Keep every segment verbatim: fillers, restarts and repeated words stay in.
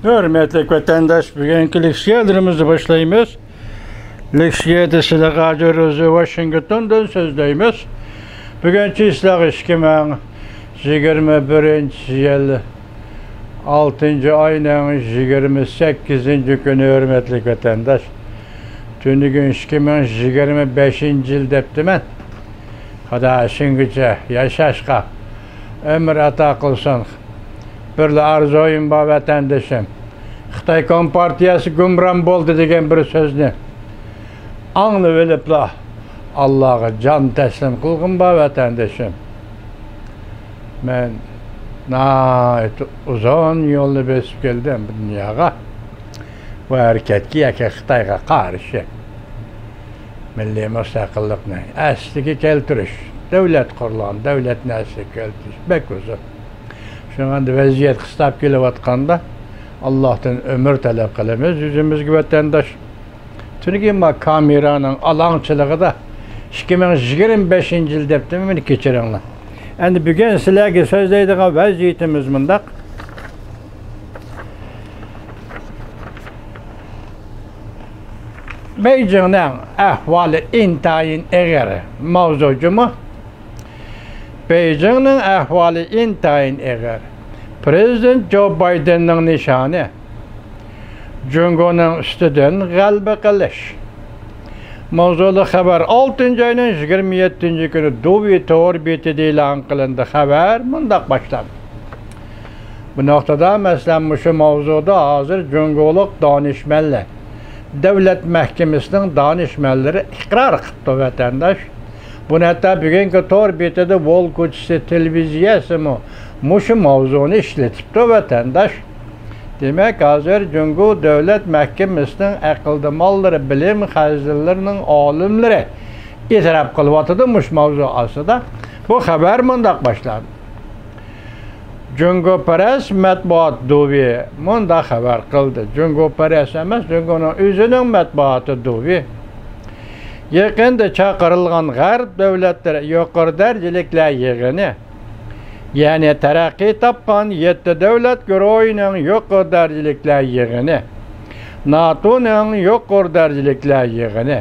ھۆرمەتلىك ۋەتەنداش، بۈگۈنكى لېكسىيەلىرىمىزنى باشلايمىز. لېكسىيەدە سىلەرگە ھازىر ئۆزى ۋاشىنگتوندىن سۆزلەيمىز. بۈگۈنچە سىلەرگە ئىككى مىڭ يىگىرمە بىرىنچى يىل ئالتىنچى ئاينىڭ يىگىرمە سەككىزىنچى كۈنى، ھۆرمەتلىك ۋەتەنداش. تۈنۈگۈن ئىككى مىڭ يىگىرمە بەشىنچى يىل دەپتىمەن. خۇدا شۇنىڭغىچە ياشاشقا ئۆمۈر ئاتا قىلسۇن. بىرلا ئارزۇيۇم بار، ۋەتەندىشىم. خىتاي كومپارتىيەسى گۇمران بولدى دېگەن بىر سۆزنى ئاڭلىۋېلىپلا، ئاللاغا جان تەسلىم قىلغۇم بار، ۋەتەندىشىم. مەن ناھايىتى ئۇزۇن يولنى بېسىپ كەلدىم بۇ دۇنياغا. بۇ ھەرىكەتكە ياكى خىتايغا قارشى مىللىي مۇستەقىللىقنى ئەسلىگە كەلتۈرۈش، دۆلەت قۇرۇلغان دۆلەتنى ئەسلىگە كەلتۈرۈش بەك ئۇزۇن. شۇڭا ئەمدى ۋەزىيەت قىستاپ كېلىۋاتقاندا، ئاللاھتىن ئۆمۈر تەلەپ قىلىمىز يۈزىمىزگە، ۋەتەنداش. تۈنۈگۈن ما كامېرانىڭ ئالاڭچىلىقىدا ئىككى مىڭ يىگىرمە بەشىنچى يىل دەپتىمەن، مېنى كەچۈرۈڭلار. ئەمدى بۈگۈن سىلەرگە سۆزلەيدىغان ۋەزىيىتىمىز مۇنداق. بېيجىڭنىڭ ئەھۋالى ئىنتايىن ئېغىر ماۋزۇ جۇمۇ. بېيجىڭنىڭ ئەھۋالى ئىنتايىن ئېغىر. پىرېزىدېنت جو بايدېننىڭ نىشانى جۇڭگونىڭ ئۈستىدىن غەلىبە قىلىش. ماۋزۇلۇق خەۋەر ئالتىنچى ئاينىڭ يىگىرمە يەتتىنچى كۈنى دۇۋى تور بېتىدە ئېلان قىلىندى. خەۋەر مۇنداق باشلاندى. بۇ نۇقتىدا، مەسىلەن، مۇشۇ ماۋزۇدا ھازىر جۇڭگولۇق دانىشمەنلەر، دۆلەت مەھكىمىسىنىڭ دانىشمەنلىرى ئىقرار قىپتۇ، ۋەتەنداش. بۇنى ھەتتا بۈگۈنكى تور بېتىدە ۋول كوچىسى تېلېۋىزىيەسىمۇ مۇشۇ ماۋزۇنى ئىشلىتىپتۇ، ۋەتەنداش. دېمەك، ھازىر جۇڭگو دۆلەت مەھكىمىسىنىڭ ئەقىلدىمانلىرى، بىلىم خەزىنىلىرىنىڭ ئالىملىرى ئېتىراپ قىلىۋاتىدۇ مۇشۇ ماۋزۇ ئاستىدا. بۇ خەۋەر مۇنداق باشلاندى. جۇڭگوپەرەس مەتبۇئات دۇۋى مۇنداق خەۋەر قىلدى. جۇڭگوپەرەس ئەمەس، جۇڭگونىڭ ئۆزىنىڭ مەتبۇئاتى دۇۋى. يېقىندا چاقىرىلغان غەرب دۆلەتلىرى يۇقىرى دەرىجىلىكلەر يىغىنى، يەنى تەرەققىي تاپقان يەتتە دۆلەت گۇرۇھىنىڭ يۇقىرى دەرىجىلىكلەر يىغىنى، ناتونىڭ يۇقىرى دەرىجىلىكلەر يىغىنى،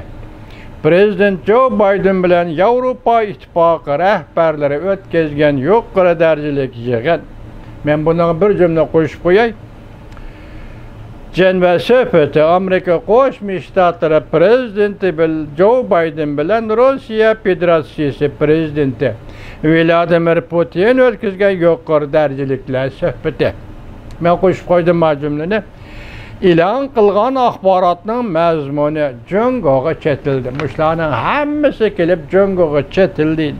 پىرېزىدېنت جو بايدېن بىلەن ياۋروپا ئىتتىپاقى رەھبەرلىرى ئۆتكۈزگەن يۇقىرى دەرىجىلىك يىغىن. مەن بۇنىڭغا بىر جۈملە قوشۇپ قوياي. جەنۋە سۆھبىتى ئامېرىكا قوشما شتاتلىرى پىرېزىدېنتى بىل-، جو بايدېن بىلەن روسىيە فېدېراتسىيىسى پىرېزىدېنتى ۋلادىمىر پۇتىن ئۆتكۈزگەن يۇقىرى دەرىجىلىكلەر سۆھبىتى. مەن قوشۇپ قويدۇم ما جۈملىنى. ئېلان قىلغان ئاخباراتنىڭ مەزمۇنى جۇڭگوغا چېتىلدى. مۇشۇلارنىڭ ھەممىسى كېلىپ جۇڭگوغا چېتىلدى.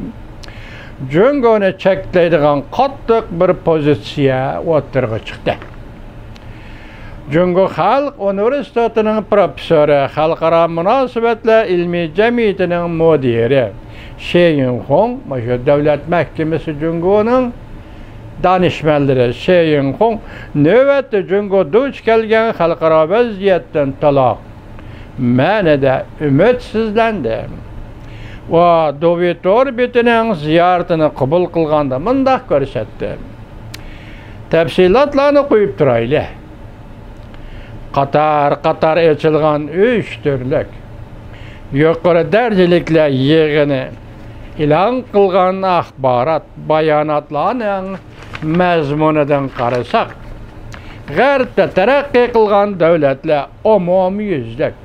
جۇڭگونى چەكلەيدىغان قاتتىق بىر پوزىتسىيە ئوتتۇرىغا چىقتى. جۇڭگو خەلق ئۇنىۋېرسىتېتىنىڭ پروفېسسورى، خەلقئارا مۇناسىۋەتلەر ئىلمىي جەمئىيىتىنىڭ مۇدىرى شې يىڭخۇڭ، مۇشۇ دۆلەت مەھكىمىسى جۇڭگونىڭ دانىشمەنلىرى شې يىڭخۇڭ نۆۋەتتە جۇڭگو دۇچ كەلگەن خەلقئارا ۋەزىيەتتىن تولۇق مەنىدە ئۈمىدسىزلەندى. ئۇ دۇۋى تور بېتىنىڭ زىيارىتىنى قوبۇل قىلغاندا مۇنداق كۆرسەتتى. تەپسىلاتلارنى قويۇپ تۇرايلى. قاتار-قاتار ئېچىلغان ئۈچ تۈرلۈك يۇقىرى دەرىجىلىكلەر يىغىنى ئېلان قىلغان ئاخبارات باياناتلارنىڭ مەزمۇنىدىن قارىساق، غەربتە تەرەققىي قىلغان دۆلەتلەر ئومۇميۈزلۈك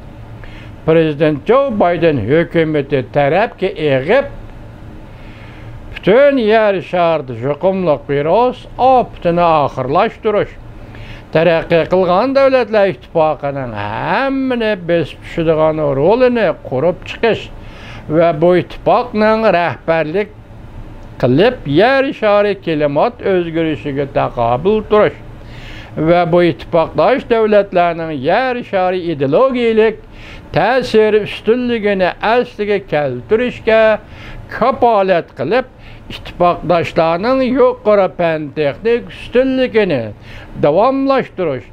پىرېزىدېنت جو بايدېن ھۆكۈمىتى تەرەپكە ئېغىپ، پۈتۈن يەر شارىدا يۇقۇملۇق ۋىرۇس ئاپىتىنى ئاخىرلاشتۇرۇش، تەرەققىي قىلغان دۆلەتلەر ئىتتىپاقىنىڭ ھەممىنى بېسىپ چۈشىدىغان رولىنى قۇرۇپ چىقىش ۋە بۇ ئىتتىپاقنىڭ رەھبەرلىك قىلىپ، يەر شارى كىلىمات ئۆزگىرىشىگە تاقابىل تۇرۇش ۋە بۇ ئىتتىپاقداش دۆلەتلەرنىڭ يەر شارى ئىدېئولوگىيەلىك تەسىر ئۈستۈنلۈكىنى ئەسلىگە كەلتۈرۈشكە كاپالەت قىلىپ، ئىتتىپاقداشلارنىڭ يۇقىرى پەن-تېخنىكا ئۈستۈنلۈكىنى داۋاملاشتۇرۇش،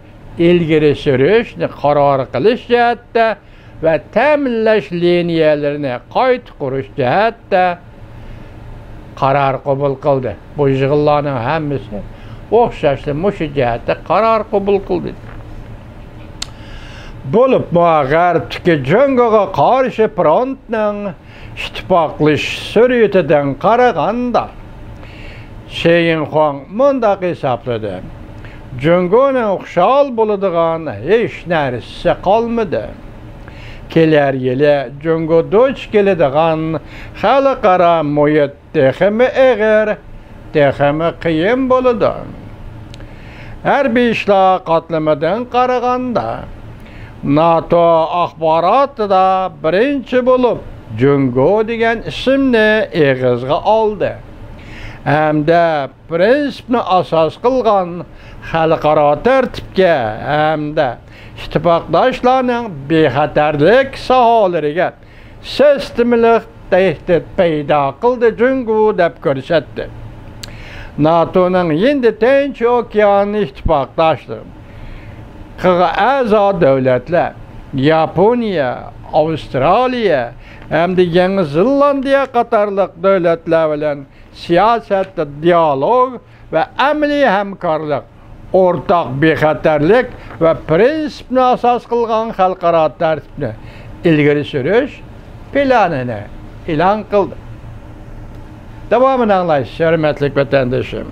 ئىلگىرى سۈرۈشنى قارار قىلىش جەھەتتە ۋە تەمىنلەش لىنىيەلىرىنى قايتا قۇرۇش جەھەتتە قارار قوبۇل قىلدى. بۇ يىغىنلارنىڭ ھەممىسى ئوخشاشلا مۇشۇ جەھەتتە قارار قوبۇل قىلدى. بولۇپمۇ غەربتىكى جۇڭگوغا قارشى فرونتنىڭ ئىتتىپاقلىشىش سۈرئىتىدىن قارىغاندا، شى يىنخۇاڭ مۇنداق ھېسابلىدى: جۇڭگونىڭ خۇشال بولىدىغان ھېچ نەرسىسى قالمىدى. كېلەر يىلى جۇڭگو دۇچ كېلىدىغان خەلقئارا مۇھىت تېخىمۇ ئېغىر، تېخىمۇ قىيىن بولىدۇ. ھەربىي ئىشلار قاتلىمىدىن قارىغاندا، ناتو ئاخباراتىدا بىرىنچى بولۇپ جۇڭگو دېگەن ئىسىمنى ئېغىزغا ئالدى ھەمدە پىرىنسىپنى ئاساس قىلغان خەلقئارا تەرتىپكە ھەمدە ئىتتىپاقداشلارنىڭ بىخەتەرلىك ساھەلىرىگە سىستېمىلىق تەھدىت پەيدا قىلدى جۇڭگو دەپ كۆرسەتتى. ناتونىڭ ھىندى تىنچ ئوكيان ئىتتىپاقداشلىقىغا ئەزا دۆلەتلەر، ياپونىيە، ئاۋسترالىيە ھەمدە يېڭى زېلاندىيە قاتارلىق دۆلەتلەر بىلەن سىياسەتتە دىئالوگ ۋە ئەمەلىي ھەمكارلىق، ئورتاق بىخەتەرلىك ۋە پىرىنسىپنى ئاساس قىلغان خەلقئارا تەرتىپنى ئىلگىرى سۈرۈش پىلانىنى ئېلان قىلدى. داۋامىنى ئاڭلايسىز، ھۆرمەتلىك ۋەتەندىشىم.